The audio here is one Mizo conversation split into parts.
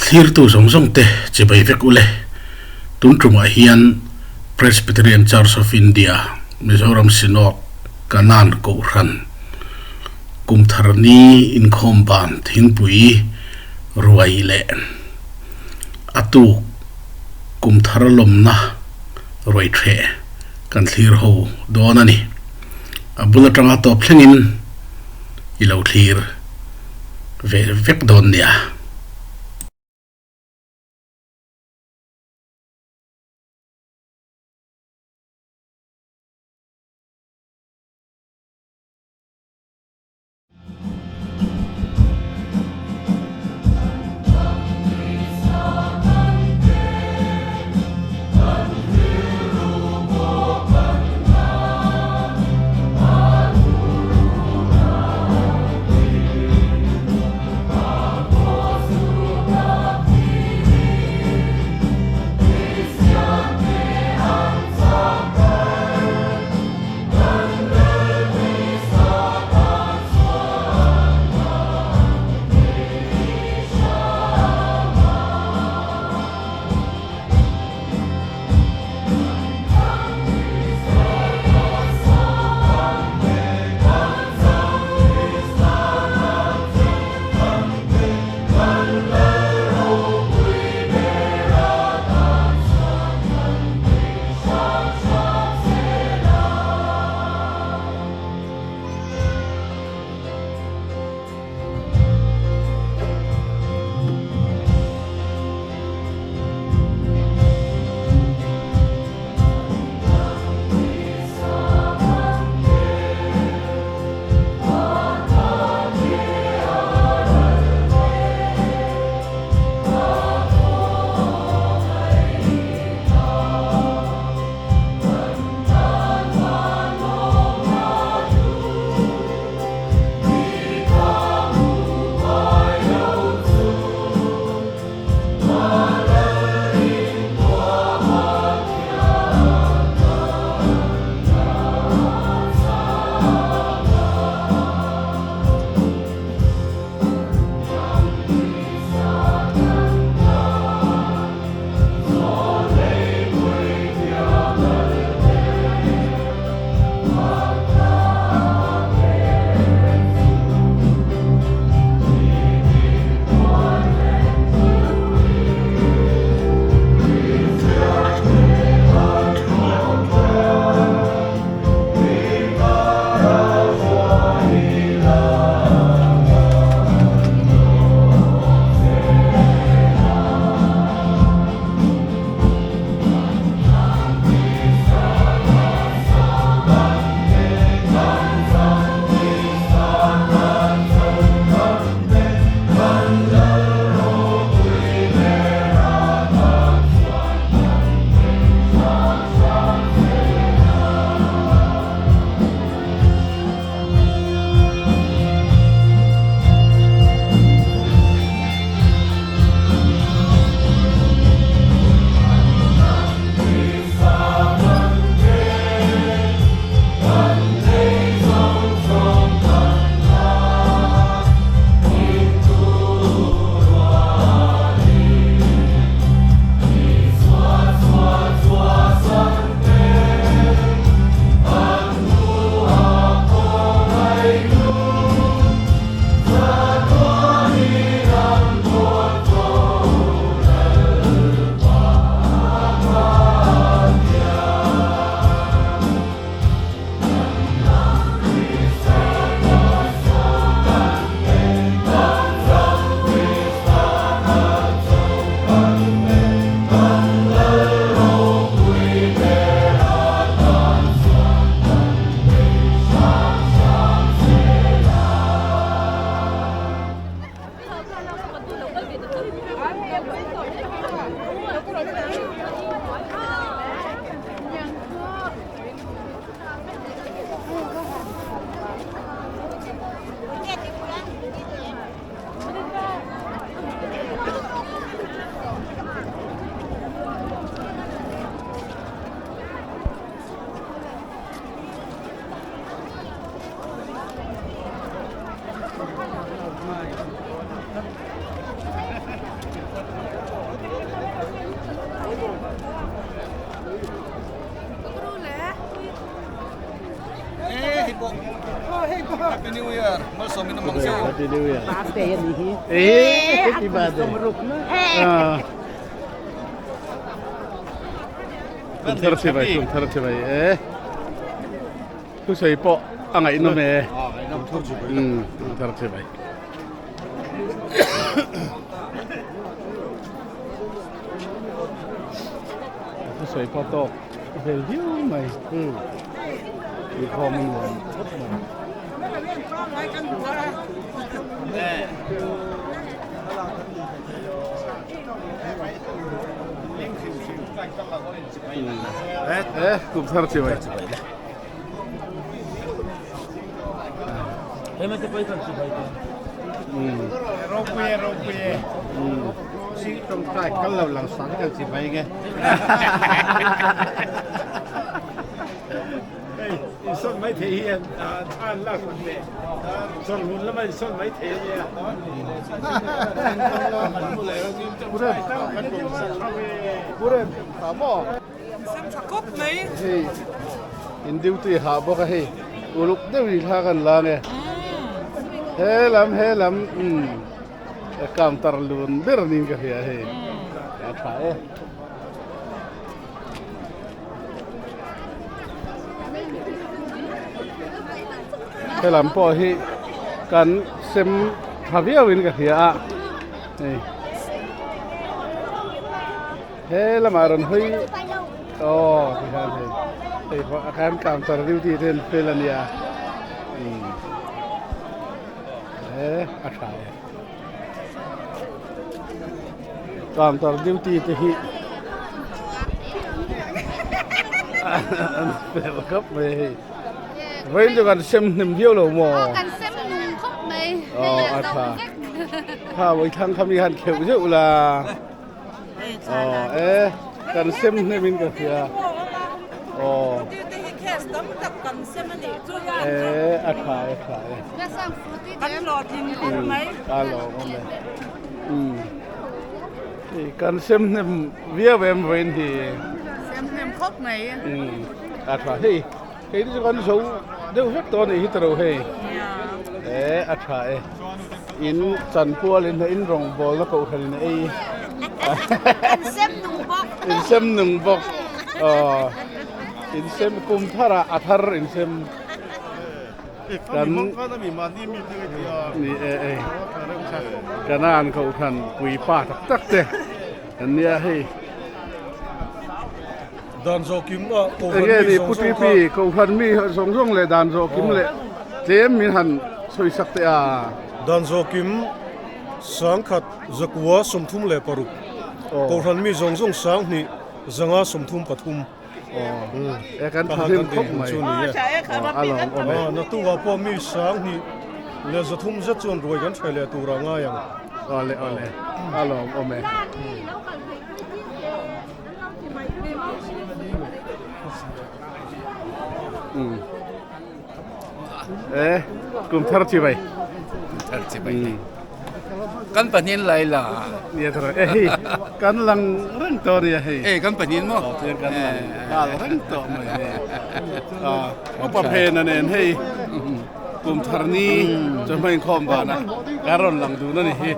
Thlirtu zawng zawng te chibai vek ule. Tun tumah hian Presbyterian Church of India, Mizoram Synod, Kanan Kohhran, Kumthar ni inkhawm ban thingpui ruai leh a tuk kumthar lawmna ruai threh kan thlir ho dawn a ni. A bul atanga tawp thlengin i lo thlir ve vek dawn nia. Happy New Year malsawmin awm ang che u. Happy New Year. Birthday a nih hi. Eh, happy birthday. Kum thar chibai, kum thar chibai e. Thusawi pawh a ngaihnawm e. Kum thar chibai. Thusawi pawh tawk vel viau mai. Inkhawm a nuam khawp mai. Eh, kum thar chibai. Ropui ropui e. Si tawngtai kal lo lang sang kan chi bai nge. Hei, in sawn mai thei hian than lak hun leh chawlh hun lama in sawn mai thei ania. Purem, tha maw? Sem tha khawp mai. Hei in duty hah bawk a hei uluk deuh in thla kan la nge he lam he lam umm counter lun ber niin ka hria hei a tha e. He lam pawh hi kan sem tha viau in ka hria a hei. He lamah rawn hawi aw ti khan hei hei pawh a khan counter duty te an fel a nia umm he a tha e counter duty te hi an fel khawp mai a hei vawiin chu kan sem hnem viau lo maw aw kan sem nung khawp mai aw a tha kha vawithlang kha mi han kheuh zeuh la. Aw e kan sem hnem in ka hria aw e a tha e tha e a lawm awm e um kan sem hnem viau em vawiin hi sem hnem khawp mai um a tha hei hei te chu kan zo deuh vek tawh a nih hi tiro hei e a tha e. In chanpual in in rawngbawl na kohhran in ei. Kan sem nung bawk. In sem nung bawk. Aw. In sem kum thar ah a thar in sem. Kan ni e e. Kanan kohhran puipa tak tak te an nia hei. Dan zawh kim a kohhran mi zawng zawng kha. Enge ni kohhran mi zawng zawng leh dan zawh kim leh tlem min han sawi sak teh a. Dan zawh kim sangkhat zakua 36 kohhran mi zawng zawng sanghnih zanga 33. E kan thahnem khawp mai a lawm awm e. Naktukah pawh mi sanghnih leh 300 zet chuan ruai kan hre leh tur a ngai ang. Awle awle a lawm awm e. E kum thar chi bai thar chi bai kan panin lai la nia thar e hei kan lang reng to nia hei e kan panin mo kan lang hal reng to mai he a upa phen anen hei kum thar ni chawhma inkhawm dana kan rawn lang dun ani hi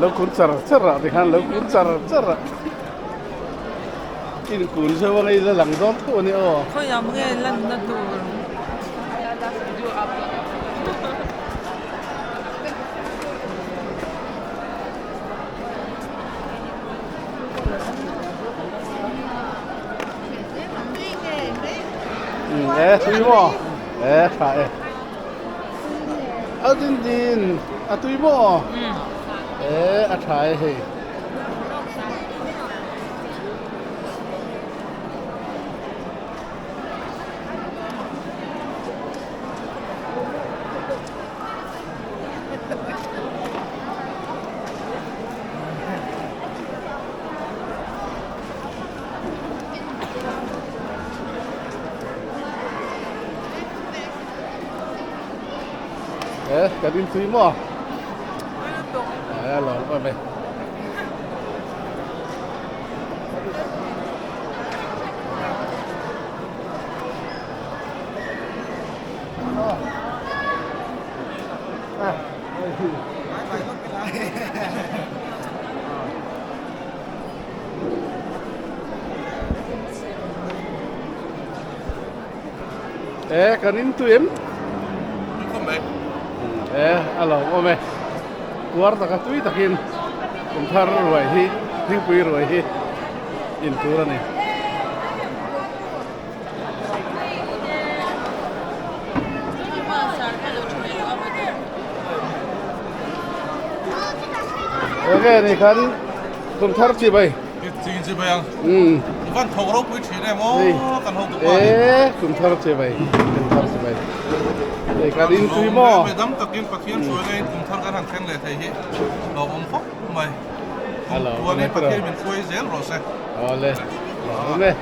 Lo kun char char a tikhan lo kun char char a. In kun zeuh ang ei la lang dawn tho a ni aw. Khawiah nge lanna tur? E tui maw? E tha e. A din din a tui maw? E a tha e hei. Eh, kan in tui maw? Eh, lo awm e. E kan in tui em? Khawm mai. E a lo awm e. Tuar taka tui takin kum thar ruai hi thingpui ruai hi in tur a ni. Enge ni khan kum thar chi bai. Chi chi bai ang. Um. Van thok ro pui thin em o kan ho tu pa. E kum thar chi bai. Kum thar chi bai. Ei kan in tui mo. Me dam takin Pathian hruai ngai kum thar kan han thleng leh thei hi lo awm khawp mai. Hello. Tuanin Pathian min hruai zel rawh se. Awle. Awm e.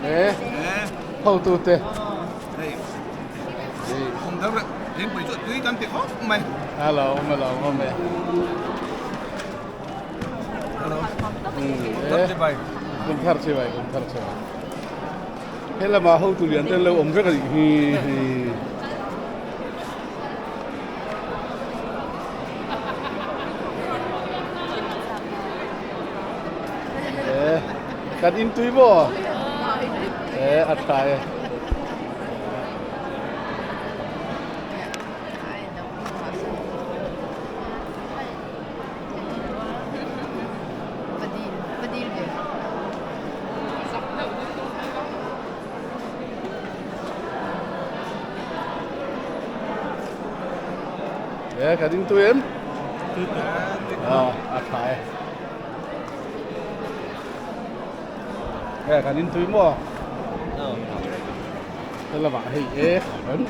E hotu te hello hello awm e kum thar chi bai kum thar chi bai he lama hotu lian te an lo awm vek a nih hi hei. Kan in tui maw? E a tha e. E kan in tui em? A tha e. E kan in tui maw? He lamah hei e kan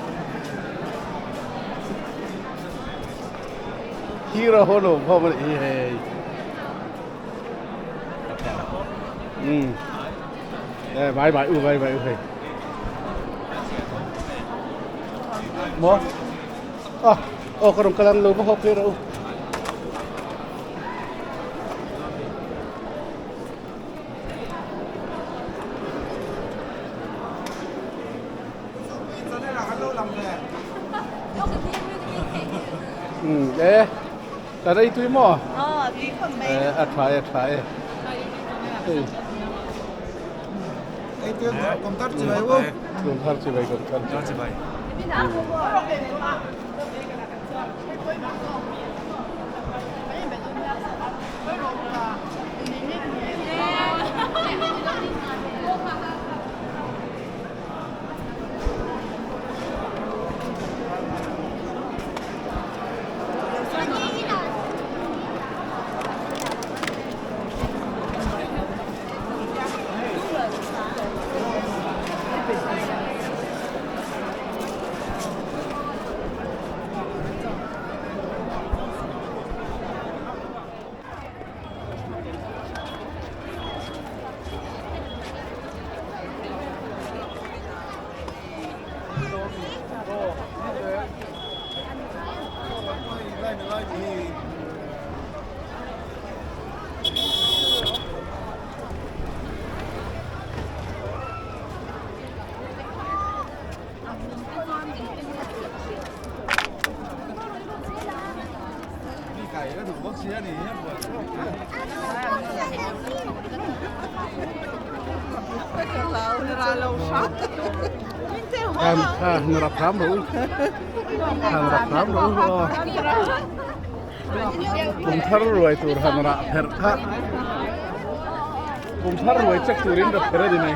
hero ho lo khawm a nih hi hei. Um e bye bye u bye bye u hei. Maw? Ah, aw ka rawn kal ang lo va hawk hle rawh u. E ka rei tui maw? E a tha e a tha e. Kum thar chi bai u. Kum thar chi bai kum thar chi bai. Kum thar ruai tur han rah pherh kha. Kum thar ruai check turin ka pher a ni mai.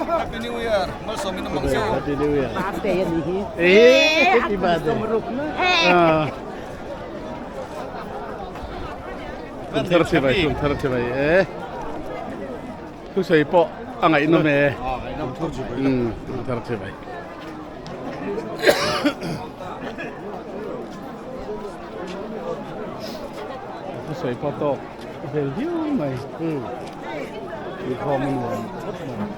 Happy New Year malsawmin a mang zeuh. Happy New Year. Birthday ani hi. Eh, happy birthday. Kum thar chibai, kum thar chibai e. Thusawi pawh a ngaihnawm e. Kum thar chibai. Thusawi pawh tawk vel viau mai. Inkhawm a nuam khawp mai.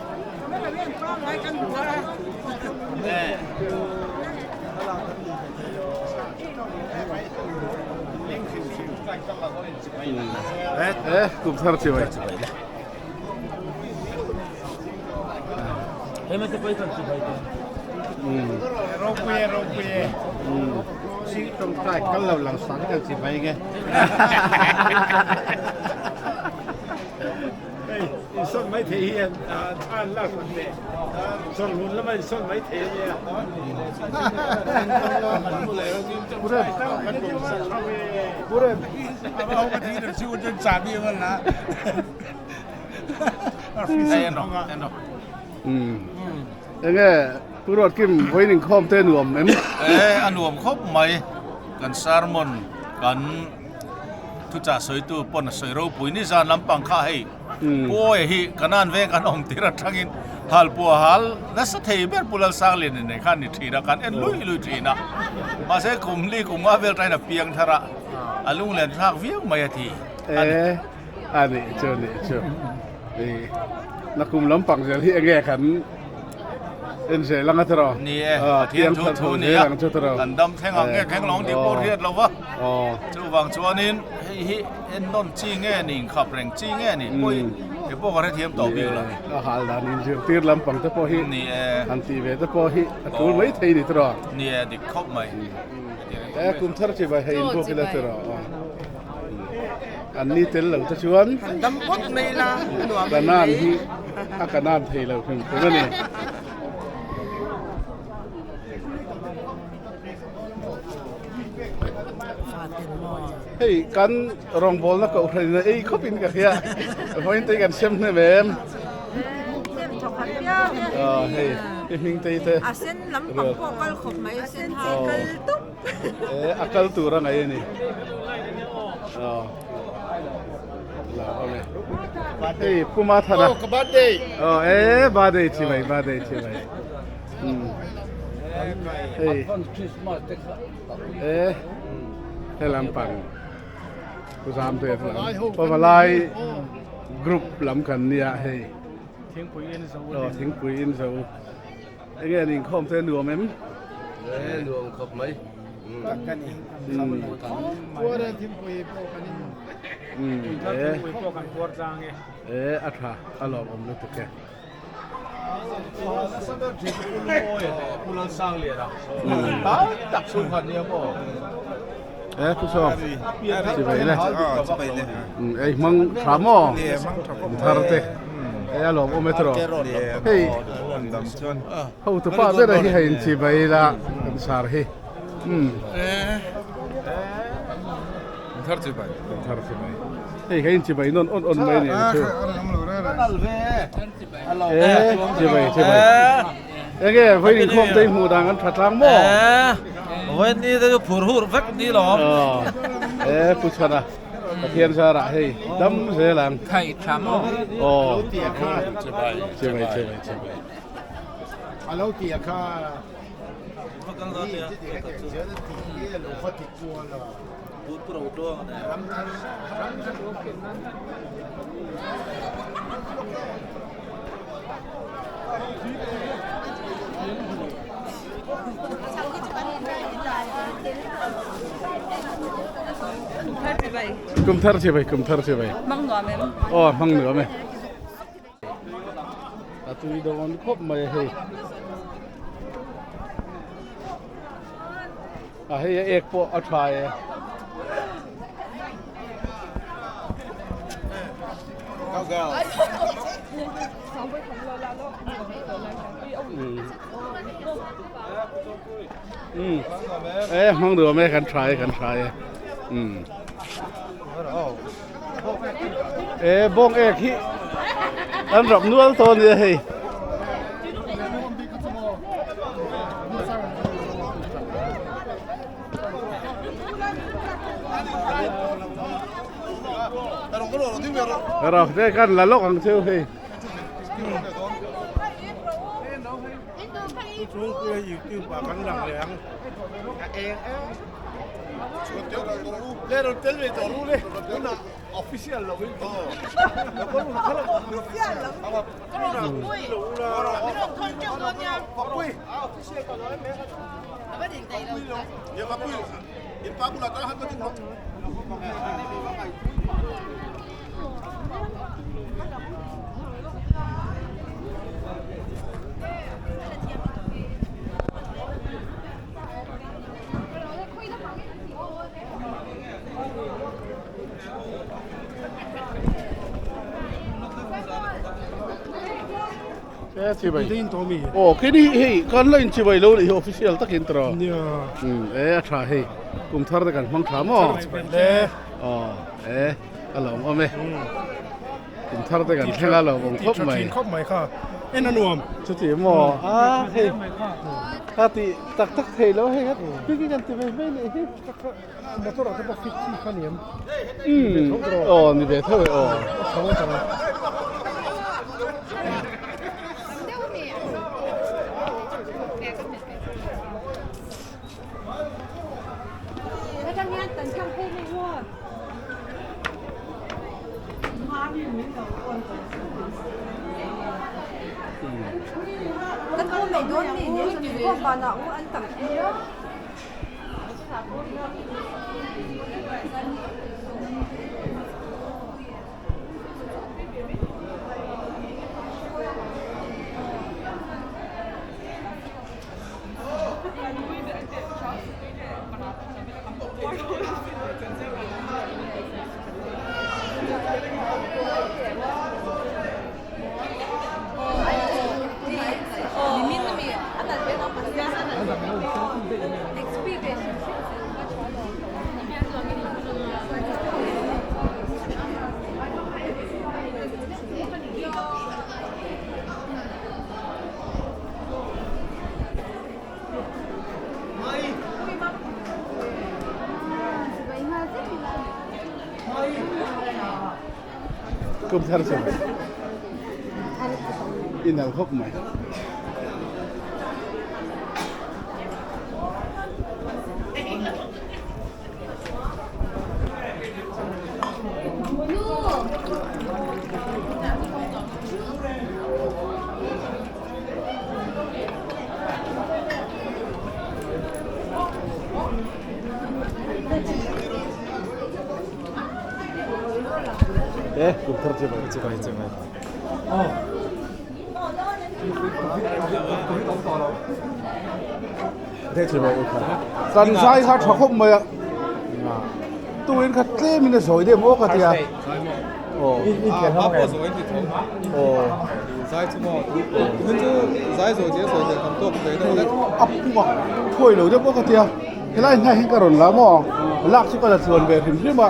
Eh, kum thar chibai. Ropui e, ropui e. Si tawngtai kal lo lang sang kan chibai nge. Hei, insawn mai thei hi an lak sak leh chawlhmun lama insawn mai thei a nia. Enge Pu Ruatkim vawiin inkhawm te nuam em? E, a nuam khawp mai. Kan sermon kan thuchah sawitu pawn a sawi ropui ni zan lampang kha hei Puaia hi Kanan veng kan awm tir atangin halpua hal nasa thei ber Pu Lalsanglian in nei kha a ni thin a, kan en lui lui thin a. Mahse kum li kum nga vel tain a piang thar a, a lunglen thlak viau mai a ti. E, a nih chu nih chu. Na kum lampang zel hi enge kan en zel anga tiraw? Ni e, Pathian thu thu ni a, kan dam thleng ang nge thleng lo ang tih pawh hriat lo va. Chuvang chuanin hei hi en nawn chi nge ni, inkhap reng chi nge ni pawh hi he pawh ka hrethiam tawh bik lo. A hal dan inzirtir lampang te pawh hi han tih ve te pawh hi a tul mai thei ni tiraw? Ni e, dik khawp mai. E, kum thar chi vai hei inbuak ila tiraw? An ni tel lo te chuan dam phawt mai la nuam kanan hi a kanan thei lo hrim hrim a ni. Hei kan rawngbawlna kohhran in a ei khawp in ka hria vawiin te hi kan sem hnem em hei i hming te hi te a sen lampang pawh kal khawp mai a sen hi kal tawp Eh, a kal tur a ngai a ni. Oh. La awm e. Hei, Puma thana. Oh, ka birthday. Oh, eh, birthday chi mai, birthday chi mai. Hei. Eh, he lampang. Pu Zam te lam. Pavalai group lam kan nia hei. Thingpui in zo. Oh, thingpui in zo. Enge an inkhawm te nuam em? E nuam khawp mai. Tak a ni. Puar e thingpui pawh kan in. Thingpui pawh kan puar tlang e. E a tha a lawm awm lutuk e. Nasa ber thin chu Pu Lungawi leh Pu Lalsangliana tam tak chhungkhat nia maw? E Pu Sawm chibai le. Ei hmang tha maw? Thar te. Hei a lawm awm e tiraw hei hotu pa ber hi hei inchi mai ila kan sar hi umm thar chi bai thar chi bai hei ka inchi bai nawn awn awn mai ni ang chu e chi bai chi bai enge vawiin inkhawm te hmuh dan an tha tlang maw vawiin ni te chu phur hur vek ni lawm e pu chhana Pathian zarah hei dam zel ang. Khai tha maw? Aw. Chibai. Chibai chibai chibai. A lo ti a kha. Kum thar chibai, kum thar chibai. Mang nuam em? Aw, mang nuam e. A tui dawn khawp mai a hei. A hei a ek pawh a tha e. E hmang duam e kan tha e kan tha e. E bawng ek hi an rap nual tawh a nia hei. Rawh te kan la lawk ang cheu hei. Aw khi ni hei kan la inchibai lo nih hi official takin tawh e a tha hei kum thar te kan hmang tha maw aw e a lo awm e kum thar te kan thleng a lo awm khawp mai khawp mai kha en a nuam chuti maw a hei ka ti tak tak thei lo hei khi khi kan ti ve mai nih hi motor ah te pawh fit chi kha niam aw ni ve tho e aw Kum thar chu in al khawp mai. E kum thar chibai chibai chibai Kan zai kha tha khawp mai a tuin kha tlem in a zawi deuh maw ka tia aw a pum a phuai lo deuh maw ka tia helai hnai hian ka rawn la maw lak chu ka la tluan ve hrim hrim a.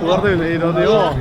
Tuar deuhin ei dawn ni aw.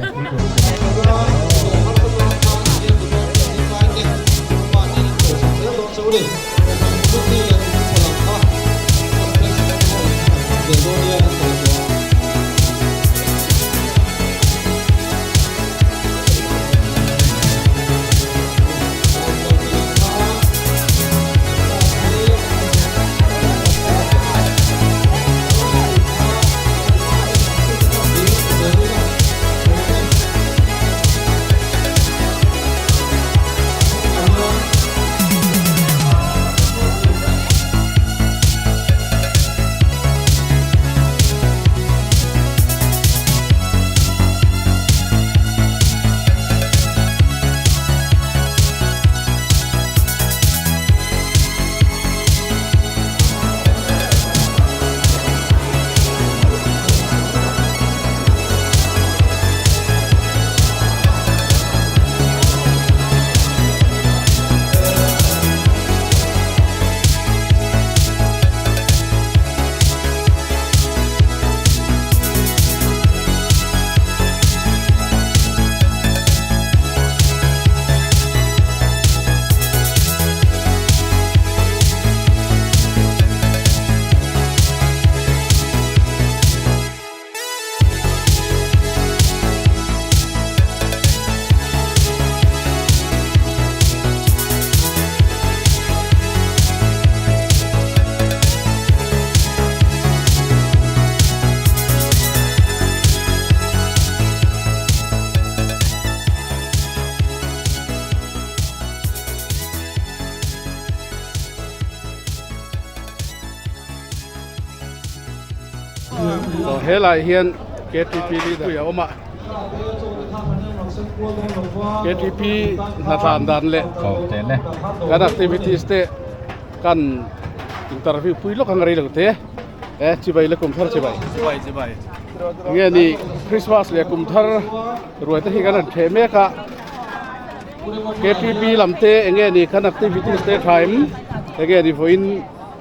Helai hian KTP leader a awm a KTP hnathlan dan leh kan activities te kan interview pui lawk ang rei lo te e chibai le kum thar chibai chibai chibai nge ni Christmas leh kum thar ruai te hi kan han theh mek a KTP lam te enge ni kan activities te tha em enge ni vawiin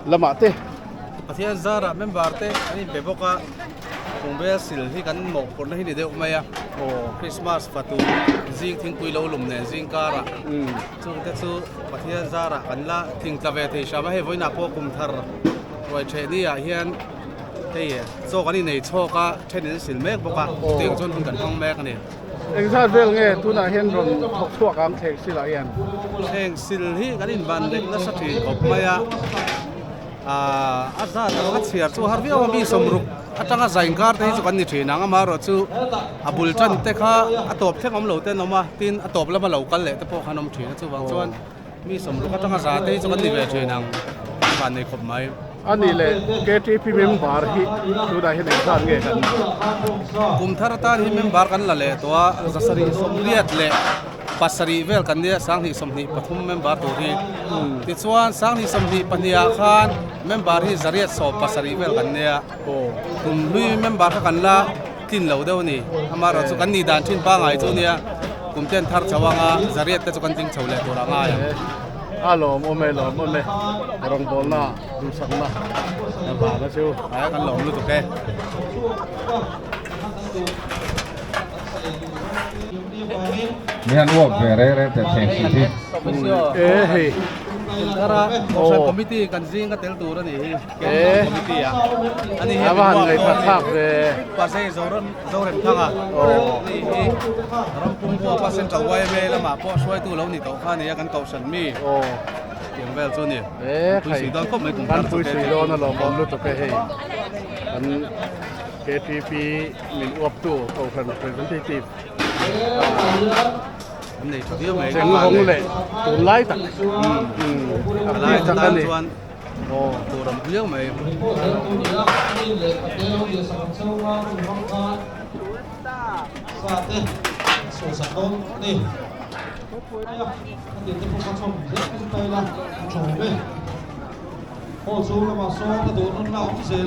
lamah te. Pathian zarah member te an inpe bawk a, Bungbel sil hi kan mawhphurhna hi ni deuh mai a, Christmas fatu zing thingpui lo lum nen zing karah chungte chu Pathian zarah kan la thingtla ve thei hram a, hei vawiinah pawh kum thar ruai theh ni ah hian hei chaw kan inei chhawk a, then in sil mek bawk a, chutiang chuan hun kan hmang mek a ni. Engzat vel nge tunah hian rawn thawk chhuak ang thleng sil ah hian? Thleng sil hi kan inban leh nasa thin khawp mai a. A zat ang a chhiar chu har viau a mi sawmruk atanga zai inkar te hi chu kan ni thin ang amaherawh chu a bul tan te kha a tawp thleng awm lo te an awm a tin a tawp lama lo kal leh te pawh khan awm thin a chuvang chuan mi sawmruk atanga za te hi chu kan ni ve thin ang a van nei khawp mai. A nih leh KTP member hi tunah hian engzat nge kan ni? Kum thar atan hi member kan la leh tawh a zasarih sawmriat leh Pasarih vel kan nia sanghnih sawmhnih pathum member tur hi tichuan sanghnih sawmhnih pahnih ah khan member hi zariat sawm pasarih vel kan nia kum hlui member kha kan la tlin lo deuh a ni amaherawh chu kan nih dan thin pangai chu nia kum ten thar chho anga zariat te chu kan tling chho leh tur a ngai ang. A lawm awm e lawm awm e rawngbawlna duhsakna a vang a chu. Aia kan lawm lutuk e. Mihan uap ve reng reng teh thleng si hi. E hei. Thara Kohhran Committee kan zing a tel tur a nih hi. E. Committee a. Ani hi A va han ngaihthla thlak ve. Pasei Zoram Zorem Thanga. Ani hi Rampum huapa Central YMA lamah pawh hruaitu lo ni tawh kha a ni a kan kohhran mi. Tiang vel chu a ni. E Pui sui dawn khawp mai kum Kan thar pui chu. sui dawn a lawmawm lutuk e hei. Kan KTP min uaptu Kohhran Representative an nei tha viau mai cheng hawng leh tunlai tak a lai tak a ni chuan tur awm viau mai.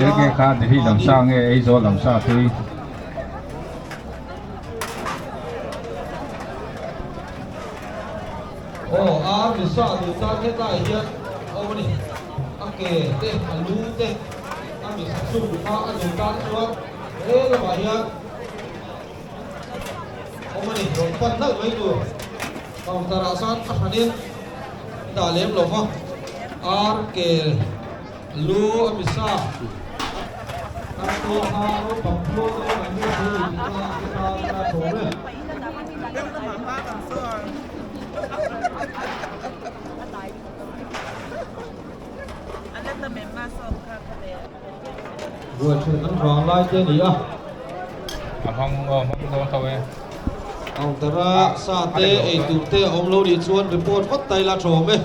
Enge kha Delhi lam sa nge Aizawl lam sa tui. A mi sak chung kha a duh tan chuan he lamah hian awm a ni. Rawn pan nalh mai tur counter ah chuan a hranin dah lem lo va, ar ke lu a mi sa tar te kha naupang phual te kan hmuh thei a ni tih kha a hre ta a tawm e. Ruaithlen an vang lai te a ni a. A hmang aw hmang dawn tho e. Counter a sa te ei tur te a awm lo nih chuan report vat ta ila tha awm e.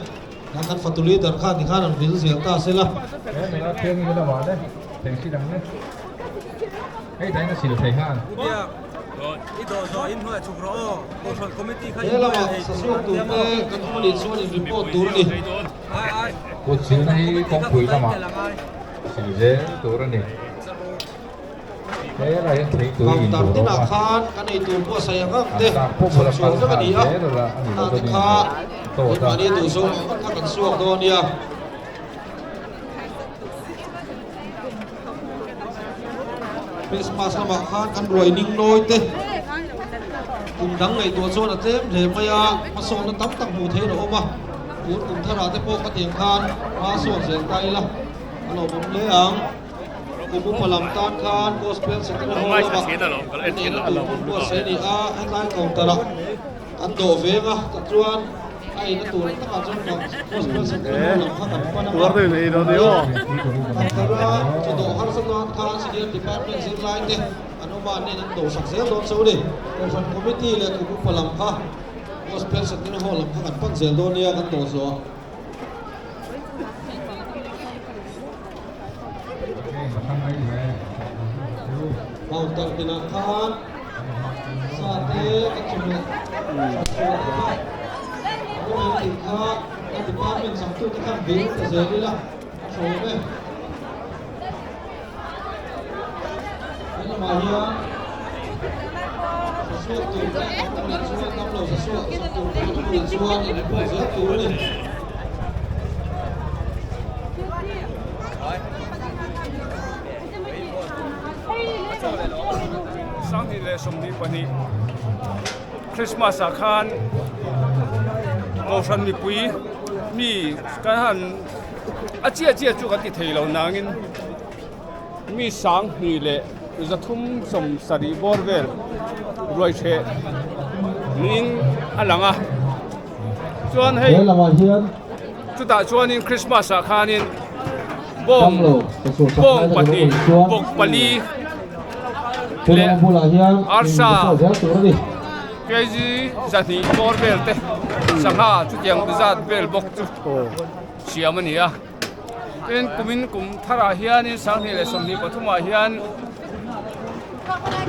Kan kan fatu leader khan tikhan an vil zel ta se la. He nula thiang hi lamah le theng si dang le hei tain a sil thei nghal. He lamah sasuak tur te kan awm a nih chuan in report tur a ni. Kut silna hi kawngpui lamah sil zel tur a ni. He lai hian thei tui in Counter tur a awm tinah a. khan kan ei tur pawh sawi ang ang An te tlak pawh bula chhawp kal chhuak vek a nghal ni a. zel a ni lo Hna te chuan kha tawt a. keimahni duhzawng ang ang kha kan suak dawn nia. Christmas lamah khan kan ruai ning nawi te kum dang ngaihtuah chuan a tlem hle mai a, hmasawnna tam tak hmuh theih a awm a, tun kum tharah te pawh ka tiang khan hma sawn zel ta ila a lawmawm hle ang. Kum upa lam tan khan Gospel Secondary Hall lamah inneihna tur hmun buatsaih a ni a, hetlai counter ah kan dawh veng a, tichuan a eina tur ang takah chuan Gospel Secondary Hall lam kha kan pan ang a, counter a chu dawh harsa tan khan Senior Department zirlai te an awm a, an nen an dawhsak zel dawn chauh a ni. Kohhran Committee leh kum upa lam kha Gospel Secondary Hall lam kha kan pan zel dawn nia kan dawh zawh. Counter tinah khan sa te ka chawhmeh that chhuah te kha a awm em tih kha ka department changtute khan vil ta zel ila a tha awm e. He lamah hian sa suak tur te an awm leh chuan damlo sa suak sak tur te an awm leh chuan in report zel tur a ni. 2022 Christmas ah khan Kohhran mipui mi kan han a chiah chiah chu kan ti thei lo nangin mi 20 leh 370 bawr vel ruai hreh niin a lang a chuan hei chutah chuanin Christmas ah khanin bawng bawng pahnih bawk pali leh arsa kg 200 bawr vel te sangha chutiang zat vel bawk chu siam a ni a tin kumin kum tharah hianin 2023 ah hian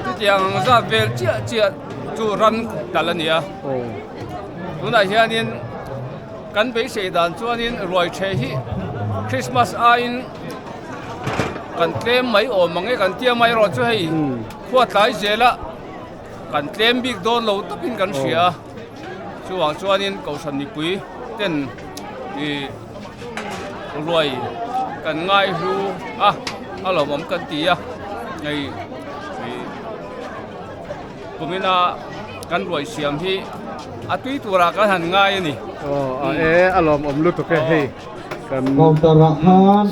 chutiang ang zat vel chiah chiah chu ran kal a ni a tunah hianin kan beisei dan chuanin ruai ṭheh hi Christmas aiin kan tlem mai awm ang e kan tia mai erawh chu hei khua tlai zela kan tlem bik dawn lo tawpin kan hria a chuvang chuanin kohhran mipui ten ih ruai kan ngai hlu a a lawmawm kan ti a hei ih kumina kan ruai siam hi a tui turah kan han ngai a ni. Aw a e a lawmawm lutuk e hei kan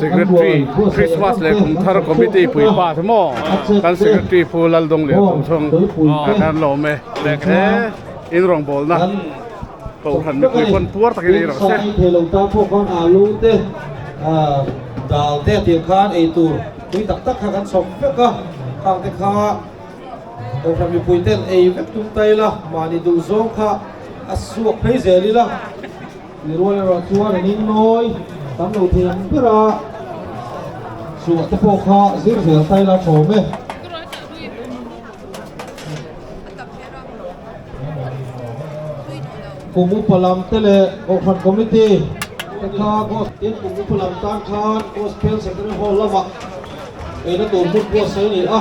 secretary Christmas leh kum thar committee pui pa te maw kan secretary Pu Laldawng Lianthawng chhung kan lawm e he in rawngbawlna Kohhran mipui pawn puar takin ei rawh se. Thei lo tan pawh khan alu te dal te a tir khan ei tur tui tak tak kha kan chhawp vek a khang te kha Kohhran mipui ten ei vek tum ta ila mahni duh zawng kha a suak phei zel ila mi rual erawh chuan an innawi tam lo thei ang ber a chhuah te pawh kha zir zel ta ila thawm e. Kum upa lam te leh Kohhran Committee te kha tin kum upa lam tan khan Gospel Secondary Hall lamah eina tur hmun buatsaih a ni a.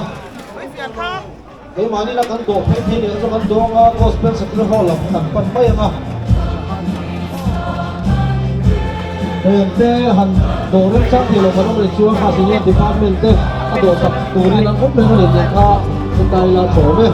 Keimahni la kan dawh phei thei leh chu kan dawng a, Gospel Secondary Hall lam kha kan pan mai ang a. Heng te han dawh remchang thei lo kan awm rih chuan kha senior department te a dawh sak turin an awm reng a ni tih kha heta ila chawm e.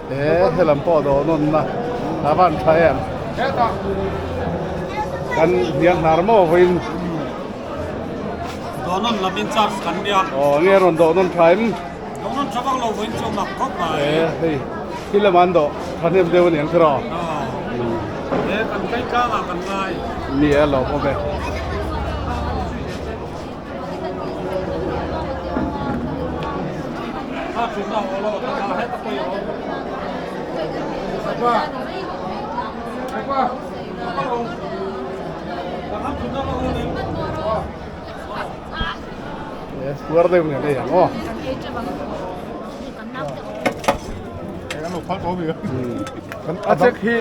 He helam pawh dawh nawn na a van tha em kan hniang hnar maw vawiin dawh nawn lam in charge kan nia aw nge rawn dawh nawn tha em dawh nawn tha vak lo vawiin chu mak khawp mai e hei thil lam an dawh tha hnem deuh a ni ang kher aw he kan kai tlangah kan ngai ni e lo awm e. Puar deuh nge nei ang aw. A check hi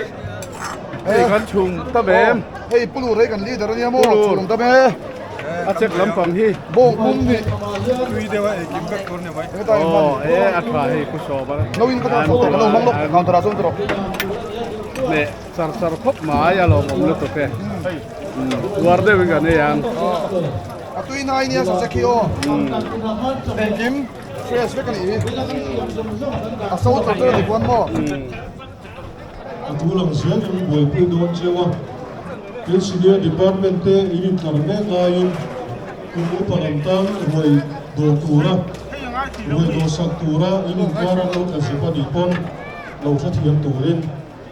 hei kan chhung ta bem. Hei pulu rei kan leader ania maw chhung ta be. A check lampang hi. Bawng pum ni. Tui deuh a eikim vek tur ni mai. Aw e a tha hei ku sawm a. No in ka ta photo ka lo hmang lawk counter ah chuan tawh. Ne char char khawp mai a lawmawm lutuk e. Uar deuh in kan ei ang. A tui nai nia sa khi aw. Engkim fresh vek a nih hi. A so chawp chu a ni kuan maw? A thu lang zel in buaipui dawn cheu a, tin senior department te in intlar mek laiin kum upa lam tan ruai dawr tura ruai dawrsak tura in inkar an lo tla zep a nih pawn lo hrethiam turin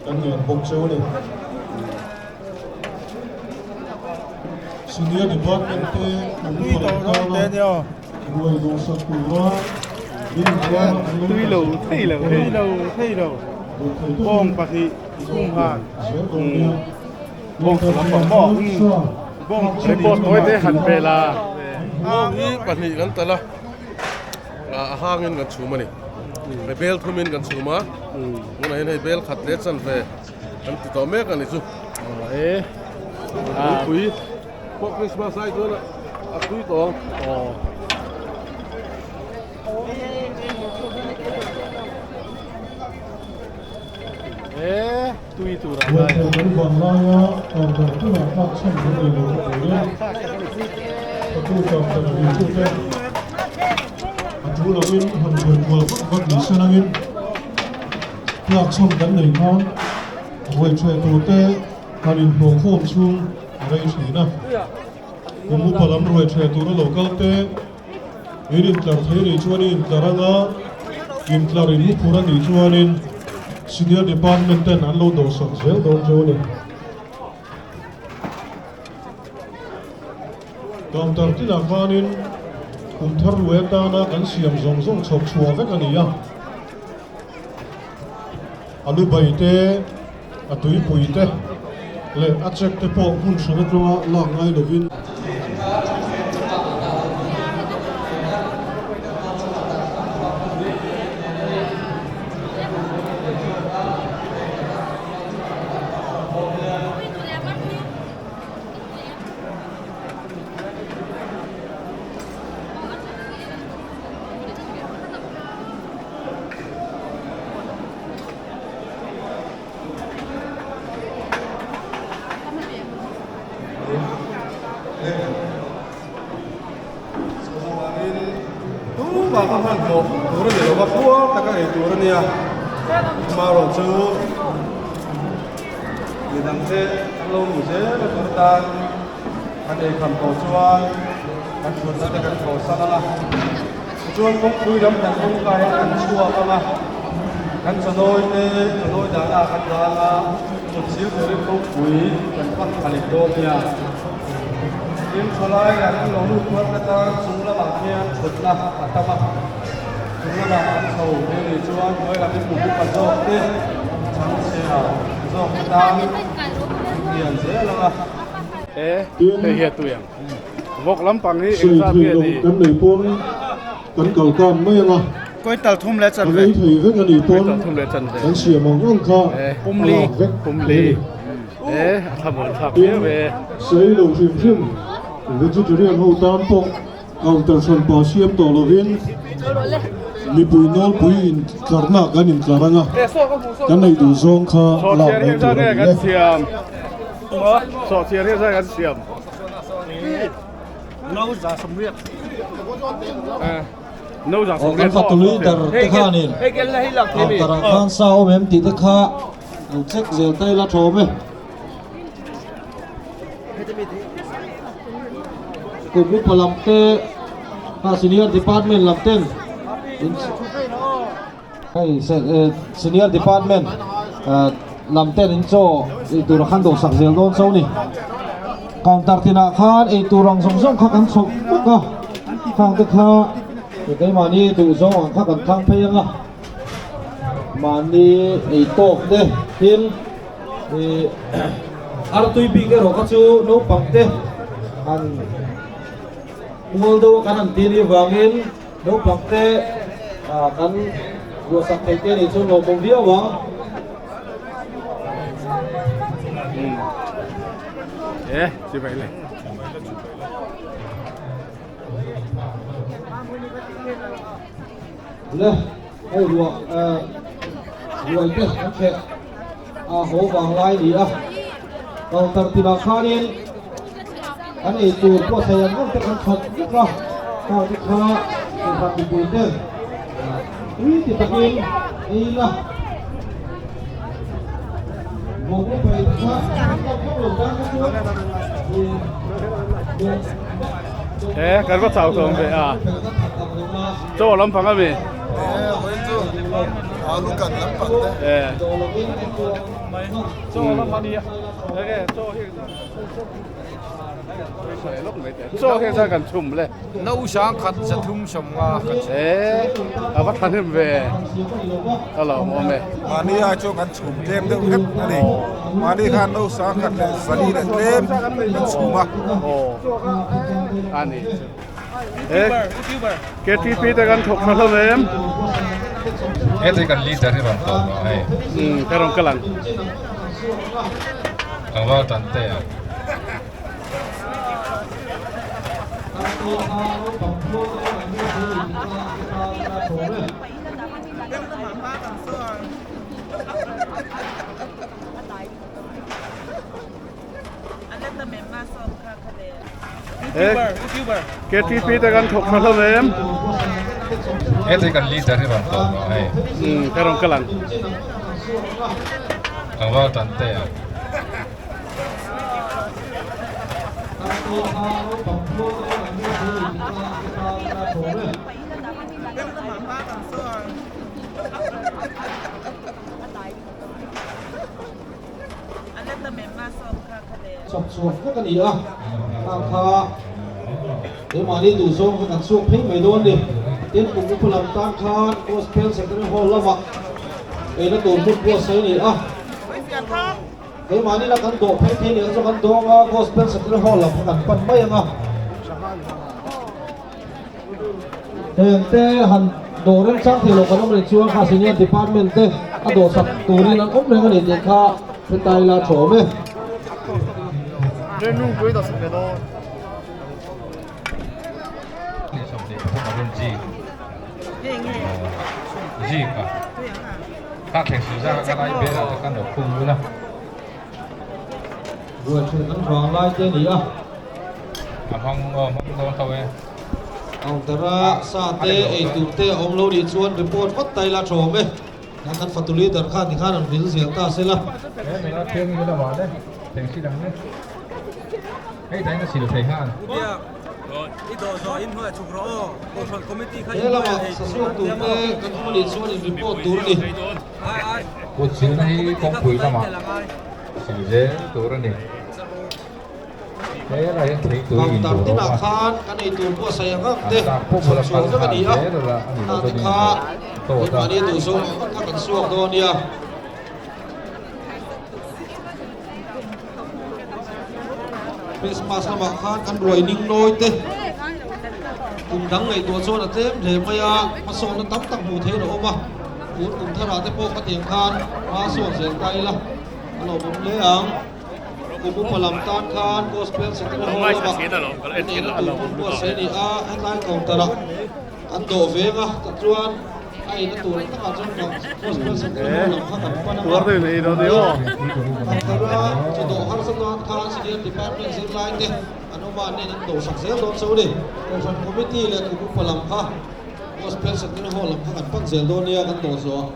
kan ngen bawk cheu a ni. Senior department te kum upa lam tana ruai dawrsak tura in inkar an lo Tui lo thei lo thei lo thei lo bawng pahnih kum han bawng sa lampang maw bawng report tawi te han pe la bawng hi pahnih kan tal a a hangin kan chhum a ni hei bel thumin kan chhum a tunah hian hei bel khat leh chanve kan ti tawh mek a ni chu e pui pawh Christmas lai chuan a tui tawh ang E tui tur a ngai. Kan vang laia counter tunah tlak chhan kan nei lo ka turin ka tu counter ri tu te a tu lovin han buai kual vak vak ni se langin tlak chhan kan nei khan ruai theh tur te han inhlawh khawm chhung a rei thin a kum upa lam ruai theh tura lo kal te In intlar thei nih chuan i intlar anga intlar in huphur a nih chuanin Senior Department ten an lo dawhsak zel dawn cheu a ni. Counter tinah khanin kum thar ruai atana kan siam zawng zawng chhawp chhuah vek a ni a. A lu bai te, a tuipui te leh a check te pawh hmun hran atanga lak ngai lovin. Tumah ka hmanhmawh tur a ni lo va, puar taka ei tur a nia. Amaherawhchu midangte an lo luh zel a tur atan kan ei kham tawh chuan kan thutna te kan thawhsan ang a. Tichuan kawngpui lam kan kawngka hian kan chhuak ang a, kan chawnawi te chawnawi dahna ah kan dah ang a, kut sil turin kawngpui kan pan thla leh dawn nia. Tin, thalai lam lo lut thar te tan chung lamah khian thutna a tam a, chung lamah kan chho ve nih chuan hnuai lam in upa zawk te chhangchhia zawk te tan lian zel ang a. E, hei hi a tui ang. Vawk lampang hi eng zat nge ni? Kan nei pawn kan kal tan mai anga. Kawi tal thum leh chan ve. Kan ei thei vek a nih pawn kan siam ang ang kha a lak vek. Pumli. E a thlamuan thlak viau e. Sei lo hrim hrim vegetarian ho tan pawh counter hran pa siam tawh lovin mipui nawlpui in tlarna kan in tlar anga kan ei duh zawng kha lak mai tur a ni e. Sawhchiar hi zai kan siam. Aw kan fatu leader te khanin counter ah khan sa awm em tih te kha lo check zel ta ila thawm e. Kum upa lam te kha senior department lam ten hei senior department lam ten in chaw ei tur a khan dawhsak zel dawn chauh a ni counter tinah khan ei tur ang zawng zawng kha kan chhawp vek a khang te kha keimahni duh zawng ang kha kan thlang phei ang a mahni ei tawk te tin ih artui bik erawh kha chu naupang te han mual deuh a kan han tih anih vangin. Naupang te kan ruahsak thei te nih chuan lawmawm viau ang. E, chi bai le. Le, hei ruah ruai te an theh a ho vang lai ni a. Counter tinah khanin. Kan ei tur buatsaih ang ang te kan chhawp vek a, khang te kha Kohhran mipui ten tui ti takin ei la. Vawk upa te kha an tlak vak lo tan kha chuan He kan va chau tawng ve a chaw lampang ami. Alu kan lampang te. Chaw lam ania enge chaw hi chaw hi zan kan chhum le. No sang khat 350 kan chhum. E a va thahnem ve a lo awm e. Mahni ai chuan kan chhum tlem deuh hlek a ni. Mahni khan no sang khat leh zali leh tlem kan chhum a. Aw a ni. KTP te kan thawk tha hlawm em? Heti kan leader hi rawn tawp rawh hei. Umm ka rawn kal ang. Tlangval tan te ah. KTP te kan thawk tha hlawm em? Heti kan leader hi rawn tawp rawh hei. Umm ka rawn kal ang. Tlangval tan te ah. Chhawp chhuak vek a ni a, khang kha keimahni duhzawng kha kan chhuak phei mai dawn ni. Tin, kum upa lam tan khan Gospel Secondary Hall lamah eina tur hmun buatsaih a ni a. Keimahni la kan dawh phei thei nih chu kan dawng a, Gospel Secondary Hall lam kha kan pan mai ang a. Heng te han dawh remchang thei lo kan awm reng chuan kha senior department te a dawh sak turin an awm reng a ni tih kha hretai la tha awm e. Ruaitheh kan vang lai te a ni a. Counter-a sa te, ei tur te a awm lo nih chuan report vat ta ila tha awm e. Kan kan fatu leader khan tikhan an vil zel ta se la. He lamah sasuak tur te kan awm a nih chuan in report tur a ni. Kut silna hi kawngpui lamah sil zel tur a ni. Counter tinah khan kan ei tur buatsaih ang ang te chhawp chhuak vek a ni a, hna te kha keimahni duhzawng ang ang kha kan suak dawn nia. Christmas lamah khan kan ruai ning nawi te kum dang ngaihtuah chuan a tlem hle mai a, hmasawnna tam tak hmuh theih a awm a, tun kum tharah te pawh khatiang khan hma sawn zel ta ila a lawmawm hle ang. Kum upa lam tan khan Gospel Secondary Hall lamah inneihna tur hmun buatsaih a ni a, hetlai counter-ah an dawh veng a, tichuan a eina tur ang takah chuan Gospel Secondary Hall lam kha kan pan ang a, counter-a chu dawh harsa tan khan Senior Department zirlai te an awm a, an nen an dawhsak zel dawn chauh a ni. Kohhran Committee leh kum upa lam kha Gospel Secondary Hall lam kha kan pan zel dawn nia kan dawh zawh.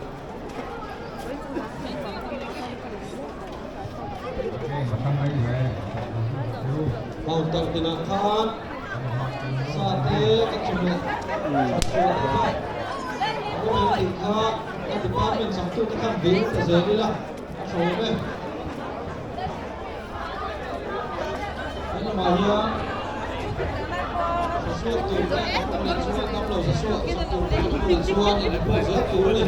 Counter tinah khan sa te ka chawhmeh chhawp chhuah te kha a awm em tih kha ka department changtute khan vil ta zel ila a tha awm e. He lamah hian sa suak tur te an awm leh chuan damlo sa suak sak tur te an awm leh chuan in report zel tur a ni.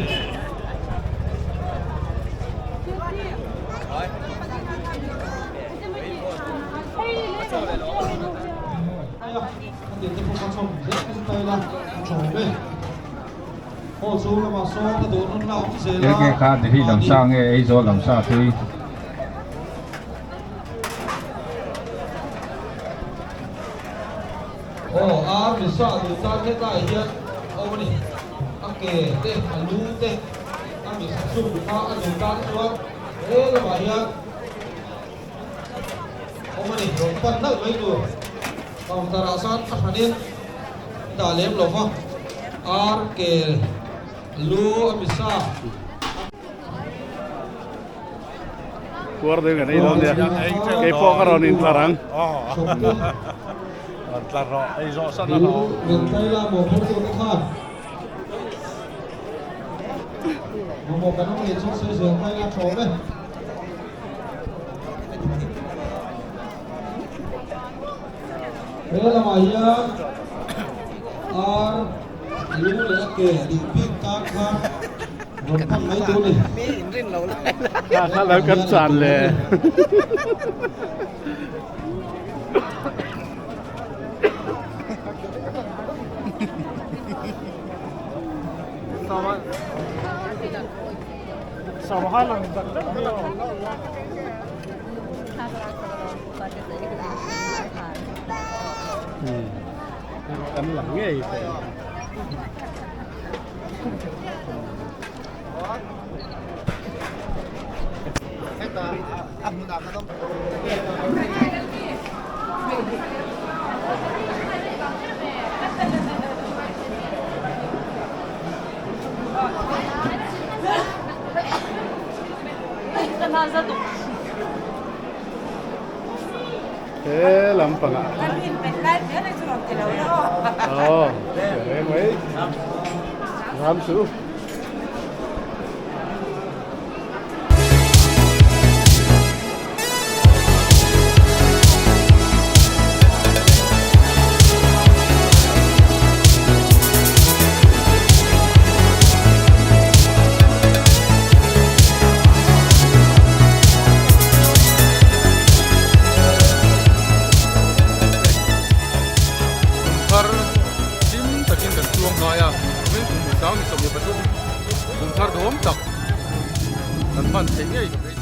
Enge kha Delhi lam sa nge Aizawl lam sa tui. Aw a misa duh tan hetlaiah hian a awm a ni. A ke te a lu te a misa chhung kha a duh tan chuan he lamah hian awm a ni. Rawn pan nalh mai tur. Counter ah sawn a hranin dah lem lo va, ar ke lu a misa. Kuar deuh kan ei dawn nia, kei pawh ka rawn intlar ang. Rawn tlar rawh, ei zawh san a hlauh. He lamah hian ar lu leh a ke duh bik tan khan rawn pan mai tur a ni. Kha kha lo kan chan le. Kan lang ngei tawh. He lampangah aw reng mai ram chu. Kumthar hlim takin kan chuang ngai a, kumin kum sang ni 23 kumthar duhawm tak kan hman theih ngei ka beisei.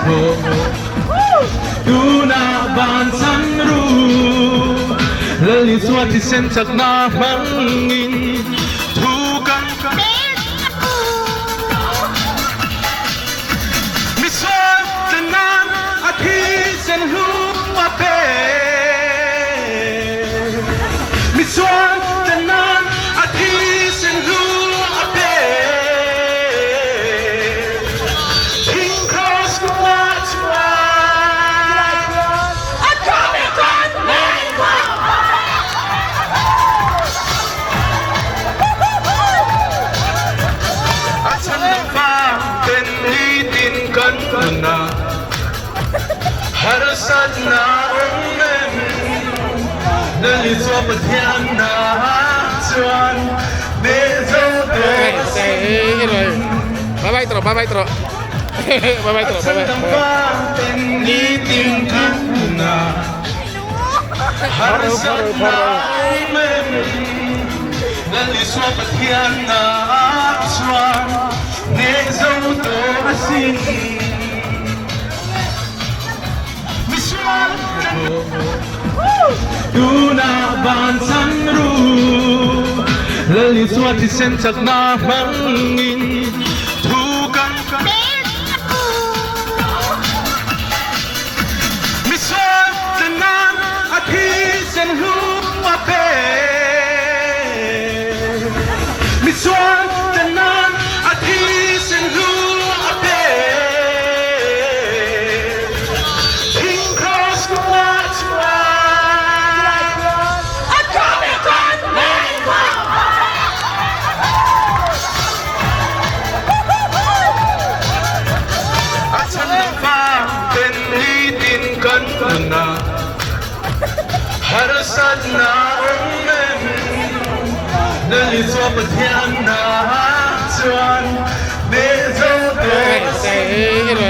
tho Tunah bansan ru Lal Isua thisen chakna hmangin thu kan Misual tlen nan a thisen hlu a pe Misual tlen nan a thisen hlu a pe Thing cross kawngah chuan a tlawm e kan A chhan vang ten nitin kan nun a, harsatna awm em? Lali chuan Pathian na chuan hneh zo tawh a sin. A chhan vang ten nitin kan nun a. Harsatna awm em? Lal Isua Pathian ah chuan hneh zo tawh a sin. Misual kan Tunah bansan ru Lal Isua thisen chakna hmangin thu kan Misual tlen nan a thisen hlu a pe. Misual tlen nan a thisen hlu a pe. Thing cross kawngah chuan a tlawm e kan hmel A chhan vang ten nitin kan nun a, harsatna awm em? Lal Isua Pathian na chuan hneh zo tawh a sin. A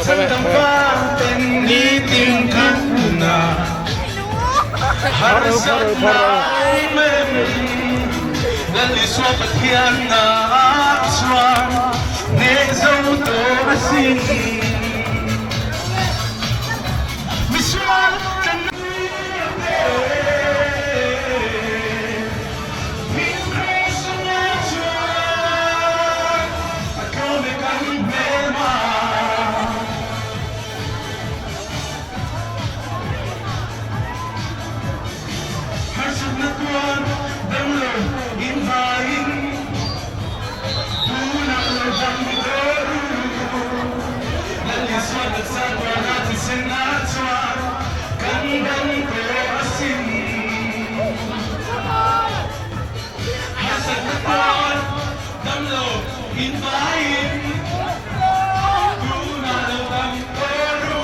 chhan vang ten nitin kan nun a. Harsatna awm em? Lal Isua Pathian ah chuan hneh zo tawh a sin. Misual kan Chuan a tlawm e kan hmelma. Harsatna tuar damlo invaiin tunah lo dam tawh ru. Lal Isua taksa tuarna thisen ah chuan kan dam tawh asin. Harsatna tuar damlo invaiin tunah lo dam tawh ru.